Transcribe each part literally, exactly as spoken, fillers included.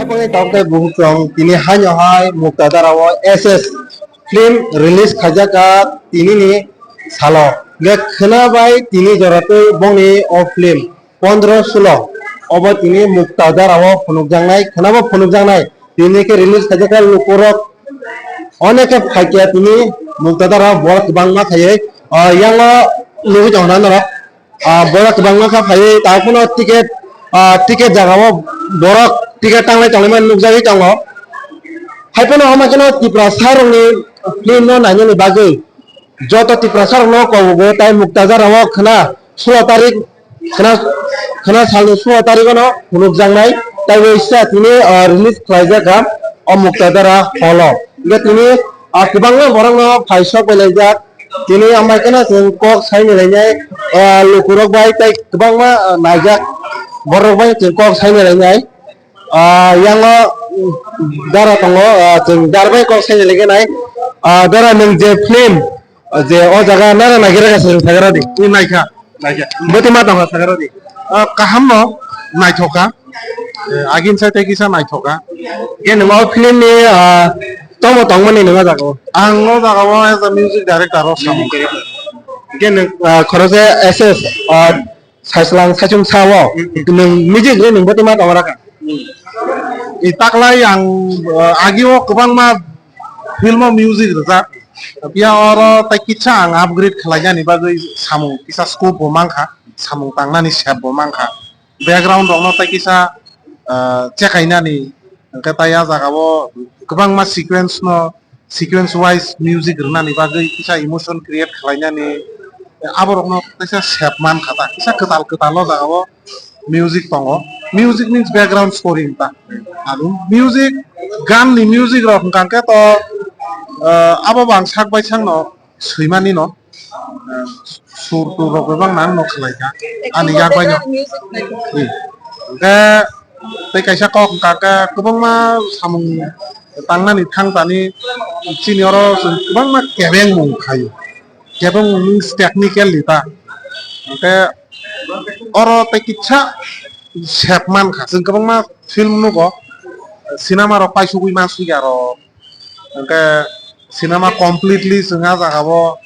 Tei bukukrok tini haino hai Mukta Dara o S S film release khaijak kha tini ni salo. Ge khwna bai tini jora twi bongni o film pondro sulo obo tini Mukta Dara o phunukjaknai, khwna bo phunukjaknai. Tini khe release khaijak kha lukurok onek khe phaikya tini Mukta Dara o borok kwbangma khaiwi, ah, yango nugwi tongo na norok. Ah, borok kwbangma kha phaiwi, tabuk phano ticket, ah, ticket jaga o borok ticket tanglai tonglaimani nukjagwi tongo. Hai phano hama kheno Tiprasa rokni film no nainani bagwi joto Tiprasa rokno kobogo, tai Mukta Dara o khwna sulo tarik, khwna, khwna salni sulo tarik no phunukjaknai, tai waisa tini, ah, release khlaijak kha o Mukta Dara hall o. Hingkhe tini, ah, kwbangma borok no phai sok bai laijak. Tini amai kheno chwng kok sai ni lainai, ah, lukurok bai tei kwbangma, ah, naijak borok bai chwng kok sai ni lainai. Ah, yango, mm, dara tongo, ah, chwng dara bai kok sai ni lainai. Ah, dara nwng je film, ah, je o jaga nana naigira ka chwng thagra di. Ni naikha, naikha. Bwtwi ma tongkha thagra di. Ah, kaham no naithoka. Eh, agin sai tei kisa naithoka. Ge nwng o film ni, ah, tomo tongmani nwng o jaga o? Ang o jaga o as a music director o samung. Ge nwng, ah, khoroksa S S, ah, Saislang Saichung sa o. Mm, mm. Nwng music le nwng bwtwi ma tongra kha? Mm. I taklai ang, ah, agi o kwbangma film o music rwjak. Phiya oro tei kisa ang upgrade khlainani bagwi samung kisa scope bo mankha, samung tangnani sep bo mankha. Background rokno tei kisa, ah, chekainani, hwnkhe tai a jaga o kwbangma sequence no, sequence wise music rwnani bagwi kisa emotion create khlainani, aborokno kaisa sep mankha ta, kisa kwtal kwtal o jaga o music tongo, music means background scoring ta, aro music, gan ni music rok hwnkha khe to, ah, abo bo ang sak bai sakno swimani no. Sur tur rok bebak nang no khlai kha ani yak bai no. Hwnkhe tei kaisa kok hwnkha khe kwbangma samung tangnani thang tani chini oro chwng kwbangma kebeng mung khaio, kebeng mung means technically ta. Hwnkhe oro tei kisa sep mankha, chwng kwbangma film nugo, cinema rok paisugwi mansugya rok, hwnkhe cinema completely chwng a jaga o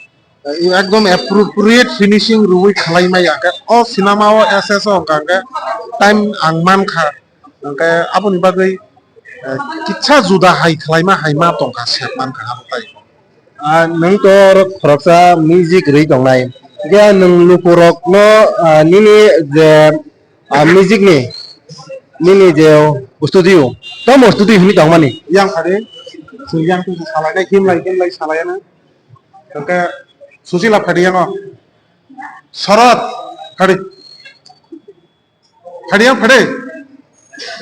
ekdom appropriate finishing rwui khlai maya khe o cinema o S S o hwnkha khe time ang mankha, hwnkhe aboni bagwi, eh, kisa juda hai khlaima hai ma tongkha, sep mankha abo tai. Ah, nwng to oro khoroksa music rwi tongnai, hwnkhe nwng lukurokno, ah, nini je, ah, music ni nini je studio, tamo studio hwnwi tongmani? Yang phadi, yang tu salai nai, himlai himlai salai na. Hwnkhe Susila phadi yango. Sorot phadi. Phadi yang phadi.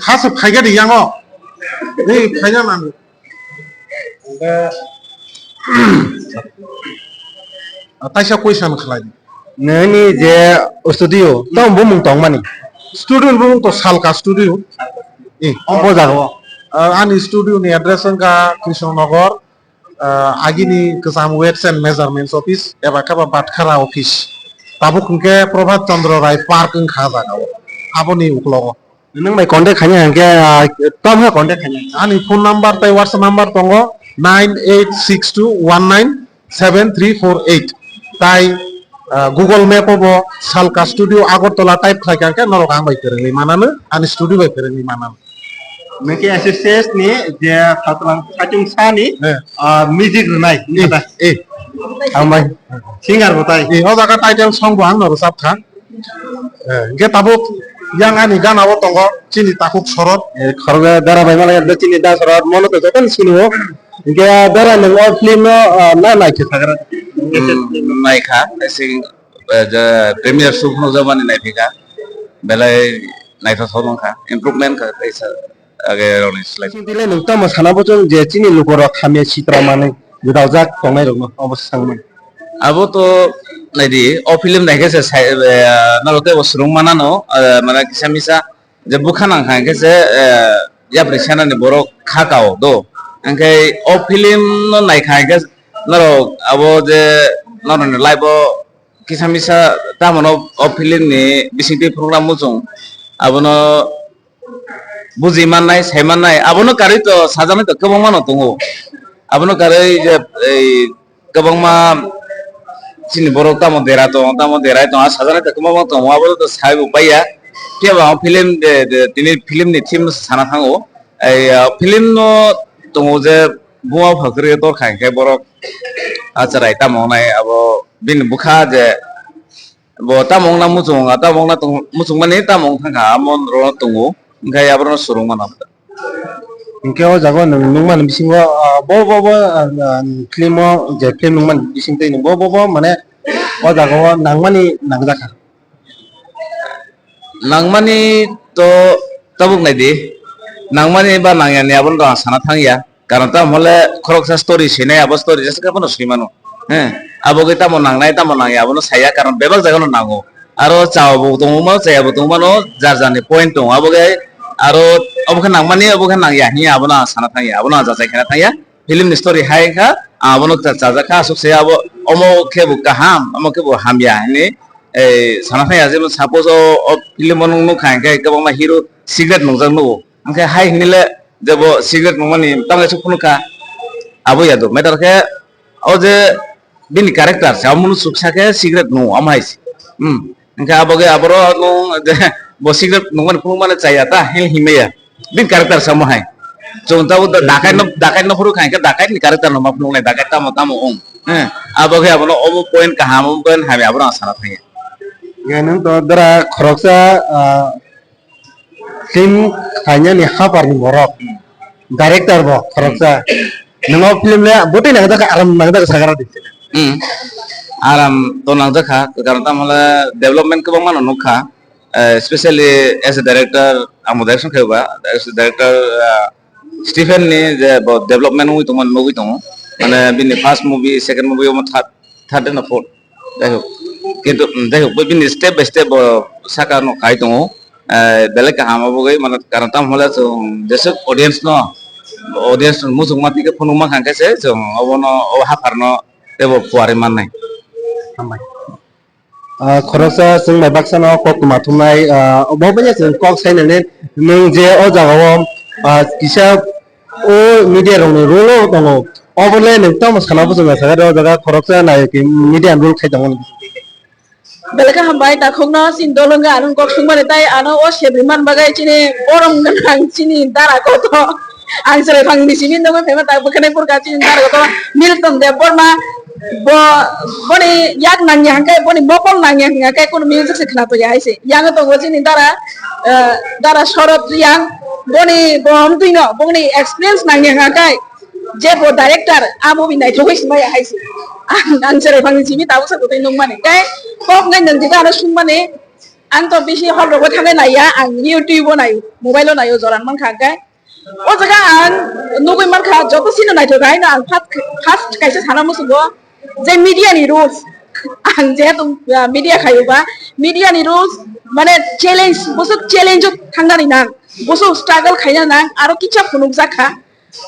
Hasa phaiga di yango. Ni phaiga nang. Hwnkhe taisa question khlai. Nini je studio, to bumung tongmani? Studio bumung to Salka Studio. Eh, obo jaga o. Ah, ani studio ni address wngkha Krishnanagar. Ah, agini kwcham weights and measurements office eba khe ba Batkara office. Tabuk hwnkhe Prabhat Chandra Rai Park wngkha ah jaga o, aboni uklogo. Nwng bai contact khaina hwnkhe, ah, tamo contact khaina? Ani phone number tei WhatsApp number tongo nine eight six two one nine seven three four eight. Tai, ah, Google Map o bo Salka Studio Agartala type khlai kha hwnkhe norok ang bai kwrwngwi manano, ani studio bai kwrwngwi manano. Nwng khe S S S ni je Satlang Saichung sa ni, eh, ah, music rwnai, eh, kata. Eh. Hambai. Singer bo tai. Eh, o jaga title song bo ang no rwchap kha. Eh, hwnkhe tabuk yang ani gana o tongo chini takhuk Sorot. Eh, khoroksa dara bai mala chini da Sorot, mono to joto ni sini o. Hwnkhe dara nwng o film no, ah, na nai khe sagra? Hmm, nai kha, sing, eh, je premiere show phunukjakmani nai phi kha. Belai naithothok wng kha, improvement kha kaisa. Age rokni slai. Chwng tile nwng tamo sana bo chwng je chini lukorok hamya sitra manwi gwdaljak tongnai rokno obo swngmani. Abo to naidi, o film naikhe se sai, eh, norok tei bo swrwng manano, eh, mane kisa misa je bwkha nang kha hwnkhe se, eh, yapri sanani borok kha kao do. Hwnkhe o film no naikha hwnkhe norok abo je norokni life o kisa misa tamo no o film ni bisingtwi phunukna muchung abono buji mannai, sai mannai, abono karwi to sajaknai to kwbangma no tongo. Abono karwi je ei kwbangma chini borok tamo dera tong, tamo derai tong, a sajaknai to kwbangma tongo, abo to sai bo paiya. Phiya ba film de, de, tini film ni theme sana thango. Ei, ah, film no tongo je buma phakrwi tor khai khe borok a chwrai tamo wngnai abo bini bwkha je bo tamo wngna muchung, tamo wngna tong-, muchung mani tamo wng thangkha, amo rw tongo, hwnkhe aborokno swrwng mano. Hwnkhe o jaga o nwng nukmani bisingo, ah, bo, bo, bo, ah, ah, film o je film nukmani bising twi nwng bo, bo, bo, mane o jaga o nangmani nangjakha. Nangmani to tabuk naidi, nangmani ba nangyani abono to ang sana thangya. Karon tamo hole khoroksa story sinai, abo story jesa khe bono swi mano. He, abo khe tamo nangnai, tamo nangya, abono saya, karon bebak jaga no nango. Aro chao bo tongmano, chaya bo tongmano, jar jarni point tongo. Abo khe aro obo khe nangmani, obo khe nangya hinya, abono ang sana thangya, abono ang jachai khena thangya. Film ni story hai kha, abono cha-, chajak kha, aswk se abo, omo khe bo kaham, omo khe bo hamya hinwi, eh, sana thangya. Jemon suppose o, o film o nwng nukha hinkhe kwbangma hero cigarette nungjak nugo. Hwnkhe hai hinile je bo cigarette nungmani tamo kaisa phunukha, abo ya do. Matter khe o je bini character se, omo chuksa khe cigarette nungo, omo hai se. Hmm. Hwnkhe abo khe aboro nung je bo cigarette nungmani phunukmani chaya ta, hin hinmaya. Bini character se omo hai. Chwng tabuk da-, dakai no, dakai no phuru kha, hwnkhe dakai ni character no ma phunuknai, dakai tamo tamo wng. He. Abo khe abono omo point kaham, omo point hamya, abono ang sana thangya. Ya, nwng to dara khoroksa, ah, film khainani haparni borok, director bo khoroksa. Nwng o film le bwtwi nangjakha, aram nangjakha sakha rw di. Hmm. Aram to nangjakha, karon tamo hole development kwbangma no nukha. Eh, especially as a director, ang bo direction khayo ba, as a director, ah, Stephen ni je bo development wngwi tongmani nugwi tongo. Mane bini first movie, second movie, omo third, third and fourth. Jai hok, kintu, mm, jai hok, bo bini step by step bo saka no kai tongo. Eh, belai kaham obo gai, mane, karon tamo hole chwng jeswk audience no, audience no muchungma tike phunukma kha khe se chwng obono, o haphar no teibo puari mannai. Hambai. Ah, khoroksa chwng bai baksa no kok tuma thumnai, ah, obo bai chwng kok sai nani nwng je o jaga o, ah, kisa o media rok ni role o tongo. Obo le nwng tamo sana bwswk na sakha o jaga khoroksa nai media role khai tongo. Belai khe hambai, takhukno chini dol wngkha, ano kok swngmani, tai ano o sebri man bagwi chini borom gwnang chini dara kotor. Ang chwrai phang ni simi nugwi phaima, tak bwkhwnai phurkha chini dara kotor Milton Debbarma. Bo, boni yak nangya hwnkhe, boni mokol nangya hwnkhe kunu music se khwna tongya hai se. Yang tongo chini dara, eh, dara Shorod Riyang, boni bo wngtwino, boni experience nangya hwnkhe, je bo director, a movie naithogwi se maya hai se. Ang, ang chwrai phang ni simi tabuk sa kwtwi nukmani. Tei kok nai nwng jesa ano swngmani, ang to bisi hall rogo thangwi naiya, ang YouTube o naio, mobile o naio, joran mankha hwnkhe. O jaga ang nugwi mankha, joto sino naithok hai no ang first, first kaisa sana muchungo je media ni rules. Ang jehetu, ah, media khayo ba, media ni rules mane challenge, bwswk challenge o thangnani nang, bwswk struggle khaina nang, aro kisa phunukjak kha.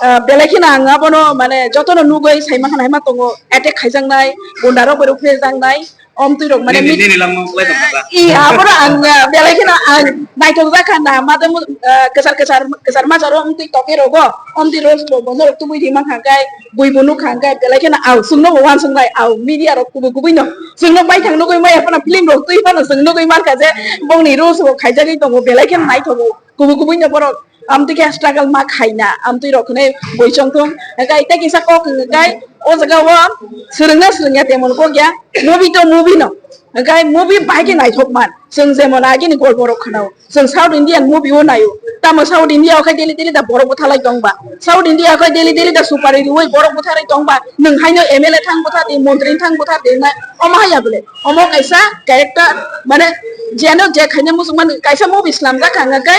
Ah, belai kheno ang abono mane jotono nugwi sai mankha, hai ma tongo, attack khaijaknai, gunda rok bai rok phirjaknai, omtwi rok mane nini, mit-, nini lamno wng lai tongkha ba? I, abono ang, ah, belai kheno ang naithok jak kha na, made mu-, ah, kwchar, kwchar, kwchar majaro omtwi tokhe rogo, omtwi rok bo bono rok tubui di mankha khe, bui bo nukha khe, belai kheno ang chwngno bo uansuk nai, ang media rok kubui kubui no chwngno baithang nugwi maya phano, film rok twi phano chwng nugwi mankha je bongni rules rok khaijagwi tongo, belai kheno naithogo, kubui kubui no borok. Amtwi khe struggle ma khaina, amtwi rok hwnwi boi chongthung. Hwnkhe tei kisa kok hwnkhe o jaga o swrwngna swrwngya temon kok ya. Movie to movie no. Hwnkhe movie bahai khe naithok man. Chwng jemon agini golpo rok khwnao. Chwng South Indian movie o naio. Tamo South India o khe daily daily da borok bwthalai tong ba. South India o khe daily daily da supari riui borok bwtharwi tong ba. Nwng haino M L A thang bwtha di, montri thang bwtha di, na omo haya bwle. Omo kaisa character, mane, jeno je khaina muchung mani kaisa movie slamjak kha, hwnga khe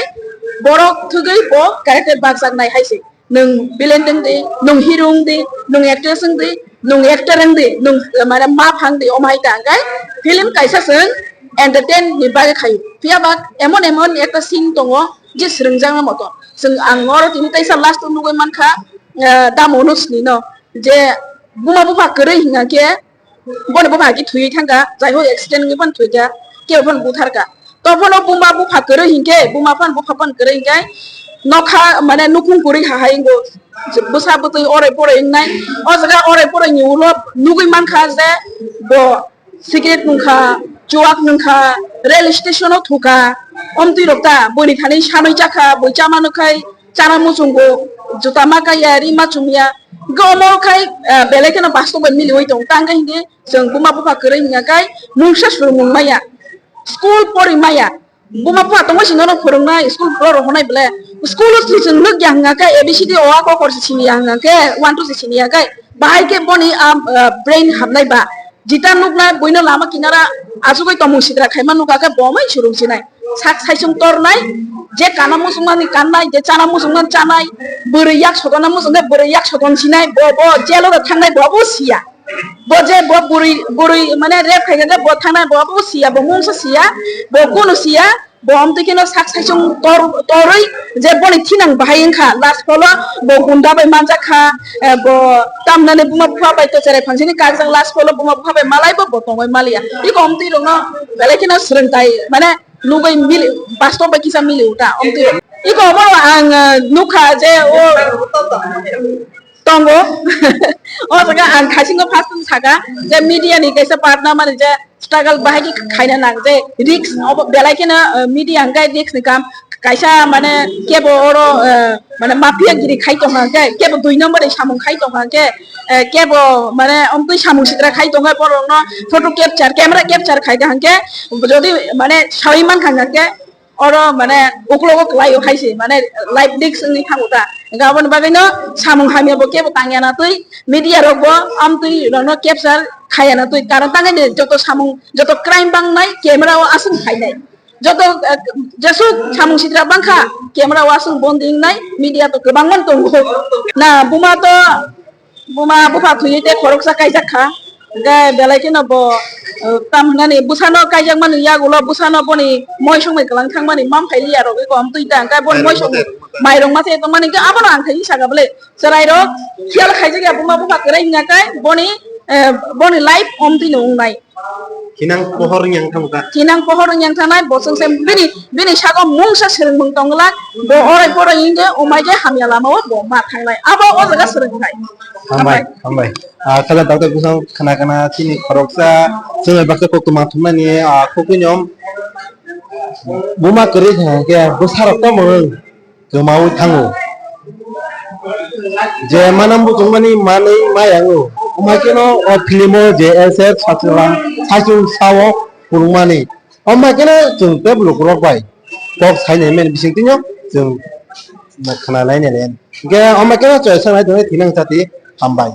borok thwgwi bo character bakjak nai hai se. Nwng villain wng di, nwng hero wng di, nwng actress wng di, nwng actor wng di, nwng, eh, mane, ma phang di, omo hai ta hwnkhe film kaisa chwng entertain ni bagwi khaio. Phiya ba emon emon ekta scene tongo je swrwngjakma moto. Chwng ang oro tini teisa last o nugwi mankha, eh, Damo no sini no je buma bupha kwrwi hwnkha khe, boni bupha khe thwiwi thangkha, jai ho accident wngwi phano thwikha, kebo phano butharkha. To phano buma bupha kwrwi hinkhe, buma phano bupha phano kwrwi hinkhe, nokha mane nukhung kwrwi ha hai wngo. Bwsa bwtwi orai porai wngnai. O jaga orai porai ni ulo nugwi mankha je bo cigarette nwngkha, chuwak nwngkha, rail station o thuka, omtwi rok ta, bwini thani sanwi chakha, bwi chama nukkhai, chana muchungo, juta ma kaiya, ri ma chumya, hwnkhe omo khai, ah, belai kheno bastob bai miliwi tongo, tang khe hinkhe chwng buma bupha kwrwi hwnkha khai, mungsa swrwngmung maya, school pori maya, buma bupha tongma sino no phwrwngnai, school rok honai bwle, school o chwng nukya hwnkha khe A B C D o a kokor se siniya hwnkha khe one two se siniya khe, bahai khe boni, ah, ah, brain hamnai ba, jita nuknai buino lama kinara achugwi tongmung sitra khaima nukha khe bo mai surung sinai. Sak saisung tornai, je kana muchungmani kannai, je chana muchungmani chanai, bwrwi yak sotona muchungkhe bwrwi yak soton sinai, bo, bo jelo da thangnai bo bo siya. Bo je bo bwrwi, bwrwi mane rape khaikha khe bo thangnai bo bo siya, bo mungsa siya, bo kunu siya, bo omtwi kheno sak saisung tor-, torwi je boni thinang bahai wngkha, last polo bo gunda bai manjak kha, eh, bo tamnani buma bupha bai to cherai phansini kakjak, last polo buma bupha bai malai bo, bo tongwi maliya. Iko omtwi rokno belai kheno swrwngthai, mane nugwi mili, bastob bai kisa mili uta omtwi rok. Iko omo ang, eh, nukha je o tongo. O jaga ang khaisingo first time saka je media ni kaisa part na mani je struggle bahai khe khaina nang je risk obo belai kheno, eh, media hwnkhe risk ni kam kaisa mane kebo oro, eh, mane mafia giri khai tongkha hwnkhe kebo dui number ni samung khai tongkha hwnkhe, eh, kebo mane omtwi samung sitra khai tongkha borok no photo capture camera capture khai kha hwnkhe jodi mane sawi mankha hwnkhe oro mane uklogo kwlaio hai se mane live leak wngwi thango ta. Hwnkhe aboni bagwino samung hamya bo kebo tangya na twi media rok bo amtwi rokno capture khaya na twi, karon tangwi de joto samung joto crime bangnai camera o aswk phainai, joto, eh, jesuk samung sitra bangkha camera o aswk bondi wngnai, media to kwbangma tongo na buma to. Buma bupha thwiwi tei khoroksa kaijak kha. Hwnkhe belai kheno bo, eh, tam hwnani bwsano kaijakmani yagulo bwsano boni moisongni kwlang thangmani mamthai liya rogwi kom twi ta hwnkhe boni moisongni mairung masa tongmani hwnkhe abono ang thaiwi saka bwle chwrairok khiyal khaijak ya buma bupha kwrwi hwnkhe boni, eh, boni life omtwino wngnai. Hinang pohor wng yang thangkha. Hinang pohor wng yang thangnai, bo chwng se bini, bini sago mungsa swrwngmung tongla, bo orai porai wngkhe, omai khe hamya lama o bo ma thangnai. Abo o jaga swrwng khai. Hambai, hambai. Ah, khala doctor bwsang khana khana chini khoroksa, chwng bai baksa kok tongma thumnani, ah, khokwi nyom. Buma kwrwi kha khe bwsarok tamo wng. Kwmawi thango. Je manam buchungmani manwi mayango. Omo kheno o film o je S S Sachiram saichung sao phunukmani. Omo kheno chwng tei borok rok bai kok sainai mani bisingtwi no chwng khna lainai le. Hwnkhe omo kheno choi sanai tongwi thinang chati hambai.